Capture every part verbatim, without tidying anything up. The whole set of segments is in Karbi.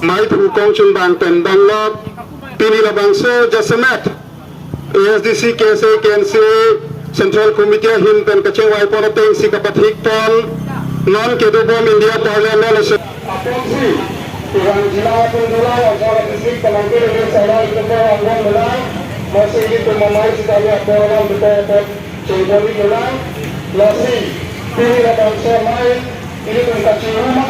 Mai thu kongchun bang pen bang lok, pini labangso jasemet A S D C, K S A, K N C A, Central Committee ahin pen kachewai pon ateng si kapathik pon, non kedobom India Parliament lo se. Apotsi, ivan jila pun dula, ivan jila district pun angke le sarai ke pun angke dula, masih itu mamai si kami aporan di pun pun cengkori dula, lasi, pini labangso mai, ini pun kaciruma,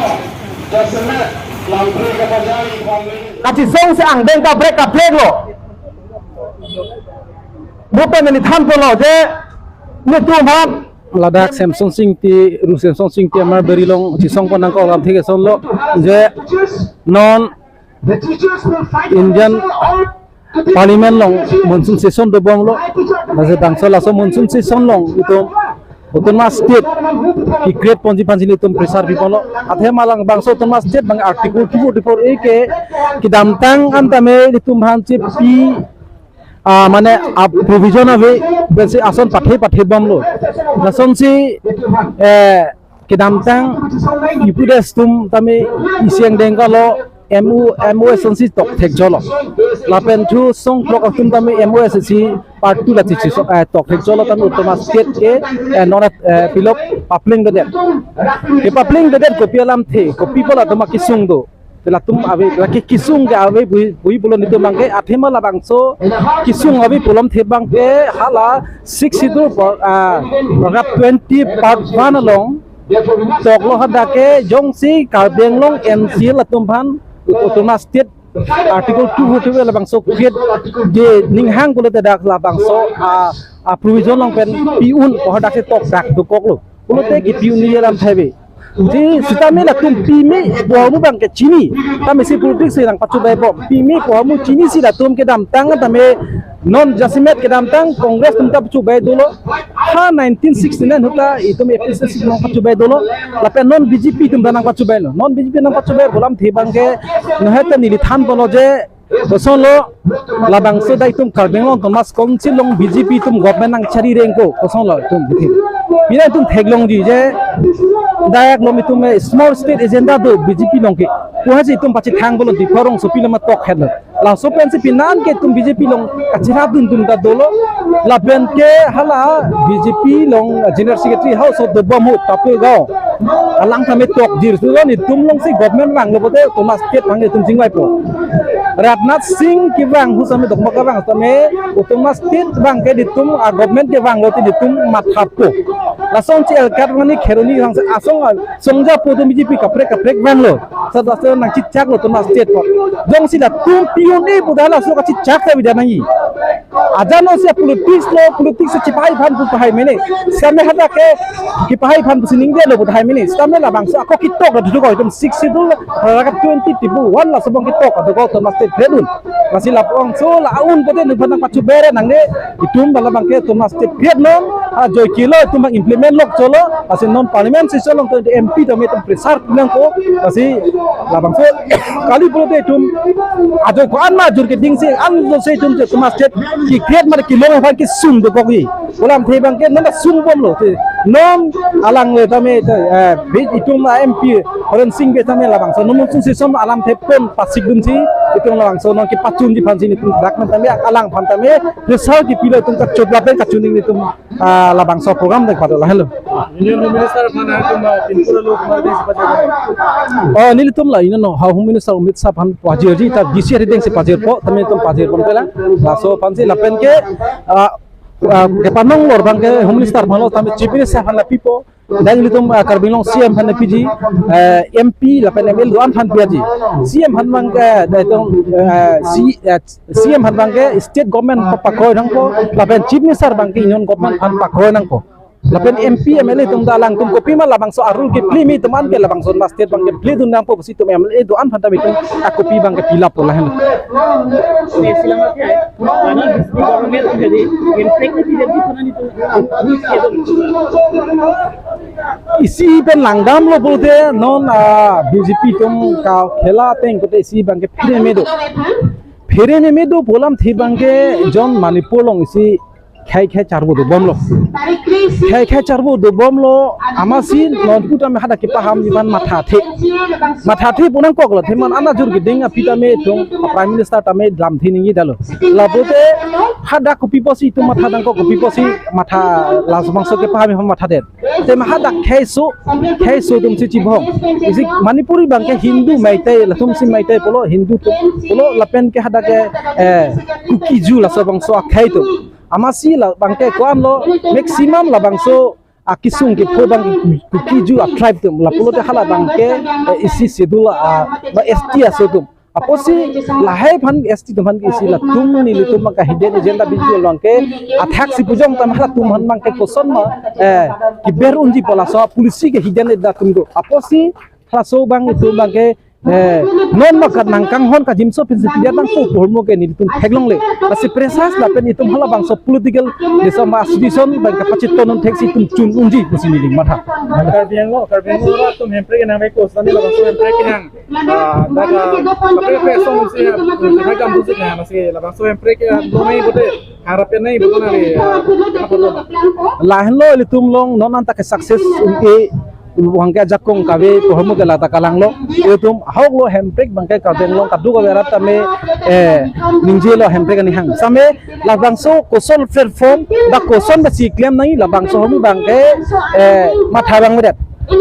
jasemet, lampri kapajai, family. Kachisong si angdeng kaprek kaprek lo. Bukan ini than pon lo je, ini tuh, Bang. Ladak Semson Sing ti, Ru Semson Sing ti amar beri along chisong pon nangkok alamthe ke ason lo je non Indian Parliament along monsoon session dobom lo. Lasi bangso laso monsoon session along itum autonomous state i-create ponji aphansi itum pressure pi pon lo. Athema labangso autonomous state abang Article two forty-four A ke kedamtang an tame itum aphan chepi, ah, mane a provision ave, pensi ason pathe pathe bom lo. Lasonsi, eh, kedamtang U P D S atum tame isi angdeng kalo M O, M O S ansi tokthek jolo. Lapen thu song throk atum tame M O S si part two la chichi so, eh, tokthek jolo tame autonomous state ke, eh, non, eh, pilok papling bedet. Ke papling bedet kopi alamthe, kopi pu latum akisung do. Te latum ave, lake kisung ke ave bui, bui pulo nitum abangke, athema labangso kisung ave pu alamthe abangke, hala Sixth Schedule pa-, ah, paragraph twenty part one along toklo hadak ke jongsi Karbi Anglong N C L atum aphan autonomous state Article two forty-four labangso create de ninghang pulote dak labangso, ah, ah, provision along pen pi-un ko hadak si tokdak dokoklo. Pulote kipi-un-e alamthe ave. Ji sitame latum pime pu ahormu abangke chini. Tame si politics si nangpachobei bom. Pime pu ahormu chini si latum kedamtang tame non jasemet kedamtang Congress atum ta pachobei dolo. Ha nineteen sixty-nine ahut ta itum A P C C along pachobei dolo. Lapen non B J P atum ta nangpachobei lo. Non B J P nangpachobei pu alamthe abangke, nohet ta neli than pon lo je, koson lo, labangso dak itum Karbi Anglong Autonomous Council along B J P atum government nangchari rengko, koson lo itum bithi. Pina itum theklongji je, dak along itum, eh, small state agenda do B J P along ke. Pu hasi itum pachethang pulo Diphu rongsopi lama tok het lo. Laso pensi pina an ke itum B J P along kachirap dun dun ta dolo. Lapen ke hala B J P along, eh, General Secretary House of Dobom ahut Tapegao alang tame tokjir sulo, nitum alongsi government vanglo pote autonomous state abang itum chingvaipo. Rajnath Singh kevang ahut tame, Dokmoka vang ahut tame autonomous state abangke nitum a government kevanglo te nitum mathapo. Lasonsi L K Advani Kheroni vangsi asong asong japo atum B J P kaprek kaprek vanglo. Sat asong nangchichaklo autonomous state pu. Jongsi latum pi-un-e pu ta laso kachichak ta vida nangji. Ajano si politics lo, politics si chipahai aphan pu pahai mene. Sitame hadak ke kipahai aphan pu si ningje lo pu pahai mene. Sitame labangso ako ketok dokok itum Sixth Schedule, paragraph twenty table one laso abang ketok dokok autonomous state create un. Lasi labangso la un pote nuphan nangpachobei nangne, itum labangke autonomous state create non, ajoike lo itum abang implement lok cholo, lasi non parliament session along to M P tame itum pressure nangpo, lasi labangso kali pulote itum ajo ko-an ma ajur keding si, an do si itum je autonomous state ke-create mane kelong aphan kesung dokokji. Pu alamthe abangke non ta sungbomlo te. Non alang le tame te, eh, bi itum a M P Horen Sing Bey tame labangso non monsoon session alamthe pon pasik dunsi itum labangso non kepachunji aphansi nitum dak non tame alang aphan tame pressure kepilo itum kachot lapen kachun ding nitum, ah, labangso program dek pado lahenlo. Union Home Minister aphan itum, ah, pinpura lo kumar ding sepaja. Oh, nelitum la, you know, Home Minister Amit Shah aphan pajirji ta D C arideng si pajirpo, tame itum pajir pon pela. Laso aphansi lapen ke, ah, ah, kepanong lor abangke Home Minister aphan lo tame Chief Minister aphan la pipo. Dan ilitum, ah, Karbi Anglong C M aphan la piji, eh, M P lapen M L A do-an aphan piaji. C M aphan abangke, eh, itum, eh, C, eh, C M aphan abangke state government pa-, pakroi nangpo, lapen Chief Minister abangke Union Government aphan pakroi nangpo. Lapen M P, M L A atum ta alangtum kopima labangso a-role kepleme atum an ke labangso ma state abangke pledun nangpo pusi itum M L A do-an aphan ta itum akopi abangke pilap lahen. Isi pen langdamlo pulote non, ah, B J P atum kakhela ateng pulote isi abangke phere me do. Phere me me do pu alamthe abangke jon Manipur along isi Khei khei charbo dobomlo. Khei khei charbo dobomlo, amatsi non pu tame hadak kepaham ni ban mathathe. Mathathe pu nangkoklo, athema an ajur keding aphi tame itum Prime Minister tame lamthe ningje detlo. Lapulote hadak kopi pusi itum matha nangkok, kopi pusi matha, labangso kepaham ni ban mathadet. Athema hadak kheiso, kheiso atumsi chibong. Isi Manipuri abangke Hindu Meitei, latumsi Meitei pulo, Hindu atum pulo, lapen ke hadak ke, eh, Kuki-Zo, laso bangso akhei atum. Amatsi labangke ko-anlo, maximum labangso akesung kepho abang Kuki-Zo a-tribe atum. Lapulote hala abangke, eh, isi schedule, ah, ba S T aso atum. Apotsi lahai aphan S T atum aphan ke isi latum nelitum abangke hidden agenda biju abangke athak si pujong tame halatum aphan abangke koson ma, eh, keber unji pu laso policy ke hidden agenda atum do. Apotsi halaso abang itum abangke, eh, non ma kat nangkanghon kajinso pensi pidetpo pu ahormu ke nelitum theklongle. Lasi precise lapen itum halabangso political, desa ma association abangke pachetonon theksi itum chun unji pusi neli matha. Karbi Anglong, Karbi Anglong arat atum hemprek nangvek ko, sani labangso hemprek nang. Ah, dak, ah, kaprek kaprek asong si, ah, kaprek kam si, ah, lasi labangso hemprek, ah, lo nai bote, harapan nai bote nari, ah, apa lo? Lahenlo ilitum along non anta ke success un-e, abangke ajakong kave pu ahormu ke lata kalanglo. Ilitum ahoklo hemprek abangke Karbi Anglong kadokave arat tame, eh, ningjelo hemprek aning hang. Same labangso koson platform, ba koson besi klem nangji, labangso ahormu abangke, eh, matha abang medet.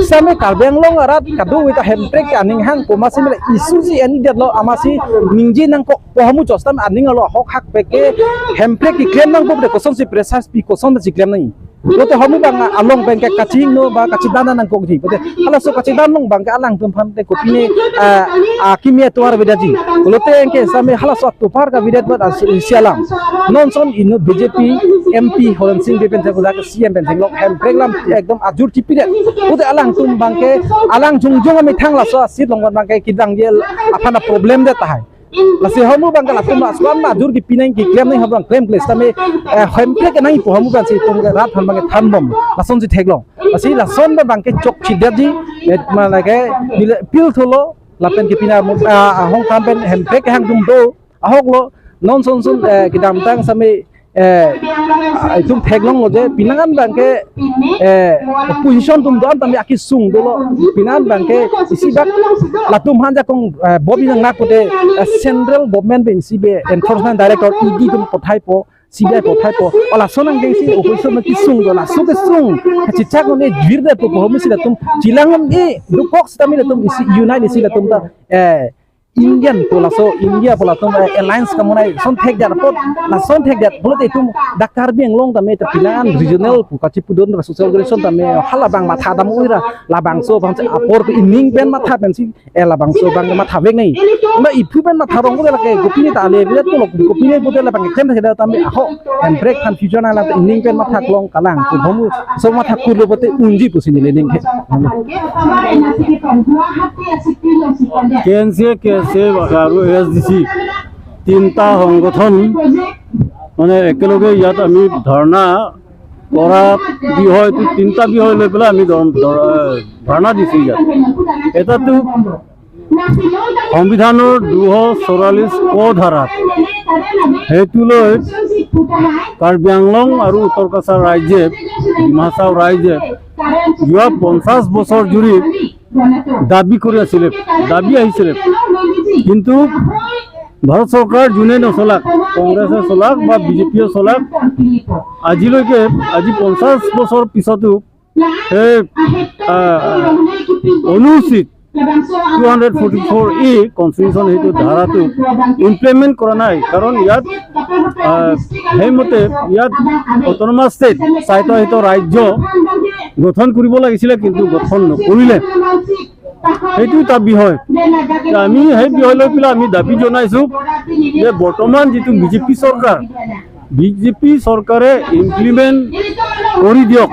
Same Karbi Anglong arat kadokave ta hemprek aning hang komatsi mele issue si en-edetlo, amatsi ningje nangkok pu ahormu chot sitame aning arlo ahok hak peke hemprek keklem nangpo pute kosonsi precise pi, koson besi klem nangji. Bote ahormu abang along abangke kachingno ba kachedan nangkokji. Bote halaso kachedan along abangke alangtum aphan te kopine, ah, akimi atovar avedetji. Pulote anke same halaso atovar kavedet bat as-, isi alam. Non ason inut B J P M P Horen Sing Bey pen thek udak C M pen theklong hemprek alam ekdom ajur chipidet. Bote alangtum abangke alang jongjong amethang laso a-seat along abangke kedangji aphan a-problem det tahai. Lasi ahormu abangke latum aswan ma ajur kepi nangji, keklem nangji ahormu abang klemkle sitame, eh, hemprek nangji pu ahormu abangsi itum ke rat aphan abangke thanbom. Lasonsi theklong. Lasi lason abangke chokchedetji, eh, ma lake neli appeal thulo, lapen kepina mo-, ah, ahong kam pen hemprek kehang atum do, ahoklo, non ason ason, eh, kedamtang same, eh, ah, itum theklonglo je, penang an abangke, eh, opposition atum do-an tame akesung dolo, penang an abangke isi bak latum aphan ajakong, eh, bobi nang nak pute, eh, central government pen isi be enforcement director E D atum pathaipo, C B I pathaipo, o lason anke isi opposition kesung do, laso kesung kachechak non e jwir det pu ahormu si latum chelang non e dokok sitame latum isi unite isi latum ta, eh, Indian pu laso India pu latum, eh, alliance kamonai ason thekdet apot, lason thekdet pulote itum dak Karbi Anglong tame ta penang an regional pu kachipudun ra social organization tame halabang matha dam ui ra labangso abang apor ke ining pen matha pensi, eh, labangso abang matha vek nangji. Ma iphu pen matha rong ko lake kopine ta ale bilat ko lo, kopine bote labang klem thekdet tame ahok hemprek aphan future nang lang ining pen matha klong kalang pu ahormu so matha kurlo bote unji pusi neli ning ke. K N C A, K S A, আৰু A S D C তিনিটা সংগঠন, মানে, একেলগে ইয়াত আমি ধৰ্ণা কৰা বিষয়টো, তিনিটা বিষয় লৈ পেলাই আমি ধৰ-, ধৰ-, এ, ধৰ্ণা দিছোঁ ইয়াত। এটাতো সংবিধানৰ দুশ চৌৰাল্লিছ ক ধাৰাত, সেইটো লৈ কাৰ্বি আংলং আৰু উত্তৰ কাছাৰ ৰাইজে, ডিমা হাছাও ৰাইজে যোৱা পঞ্চাছ বছৰ জুৰি দাবী কৰি আছিলে, দাবী আহিছিলে। কিন্তু ভাৰত চৰকাৰ যোনে নচলাক, কংগ্ৰেছে চলাক বা বি জে পিয়ে চলাক, আজিলৈকে, আজি পঞ্চাছ বছৰ পিছতো সেই, আহ, অনুচিত টু হাণ্ড্ৰেড ফৰ্টি ফ'ৰ ই কনষ্টিটিউশ্যন সেইটো ধাৰাটো ইমপ্লিমেণ্ট কৰা নাই। কাৰণ ইয়াত, আহ, সেইমতে ইয়াত অট'নমাছ ষ্টেট, স্বায়ত্তশাসিত ৰাজ্য গঠন কৰিব লাগিছিলে, কিন্তু গঠন নকৰিলে। সেইটো এটা বিষয়। তে আমি সেই বিষয় লৈ পেলাই আমি দাবী জনাইছো যে বৰ্তমান যিটো বি জে পি চৰকাৰ, বি জে পি চৰকাৰে ইমপ্লিমেণ্ট কৰি দিয়ক,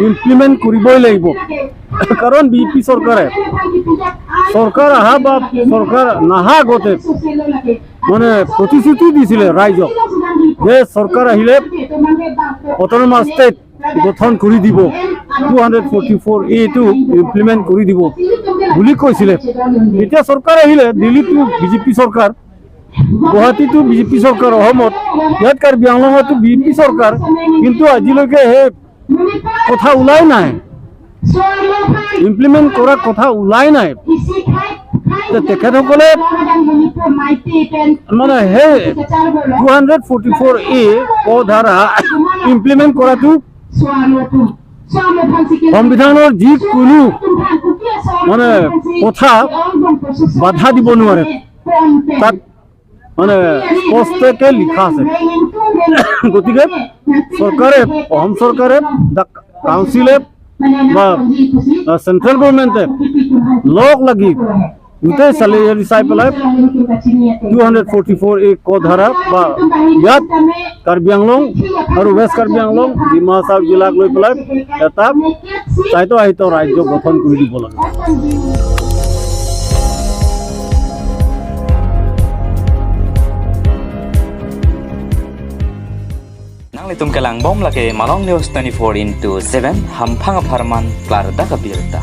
ইমপ্লিমেণ্ট কৰিবই লাগিব। কাৰণ বি জে পি চৰকাৰে, চৰকাৰ অহা বা চৰকাৰ নাহা আগতে, মানে, প্ৰতিশ্ৰুতি দিছিলে ৰাইজক যে চৰকাৰ আহিলে অট'নমাছ ষ্টেট গঠন কৰি দিব, টু হাণ্ড্ৰেড ফৰ্টি ফ'ৰ এটো ইমপ্লিমেণ্ট কৰি দিব বুলি কৈছিলে। এতিয়া চৰকাৰ আহিলে, দিল্লীতো বি জে পি চৰকাৰ, গুৱাহাটীতো বিজেপি চৰকাৰ, অসমত, ইয়াত কাৰ্বি আংলঙতো বিজেপি চৰকাৰ, কিন্তু আজিলৈকে সেই কথা ওলাই নাই, ইমপ্লিমেণ্ট কৰা কথা ওলাই নাই। তে তেখেতসকলে মানে সেই টু হাণ্ড্ৰেড ফৰ্টি ফ'ৰ এ ক ধাৰা ইমপ্লিমেণ্ট কৰাটো সংবিধানৰ যিকোনো মানে কথা বাধা দিব নোৱাৰে। তাত মানে স্পষ্টকৈ লিখা আছে। গতিকে চৰকাৰে, অসম চৰকাৰে, দা কাউন্সিলে বা, আহ, চেণ্ট্ৰেল গভৰ্ণমেণ্টে লগ লাগি গোটেই চালি জাৰি চাই পেলাই টু হাণ্ড্ৰেড ফৰ্টি ফ'ৰ এ ক ধাৰা বা ইয়াত কাৰ্বি আংলং আৰু ৱেষ্ট কাৰ্বি আংলং, ডিমা হাছাও জিলাক লৈ পেলাই এটা স্বায়ত্তশাসিত ৰাজ্য গঠন কৰি দিব লাগে। Nanglitum kelangbom lake Malong News twenty-four into seven, hamphang apharman klardak abirta.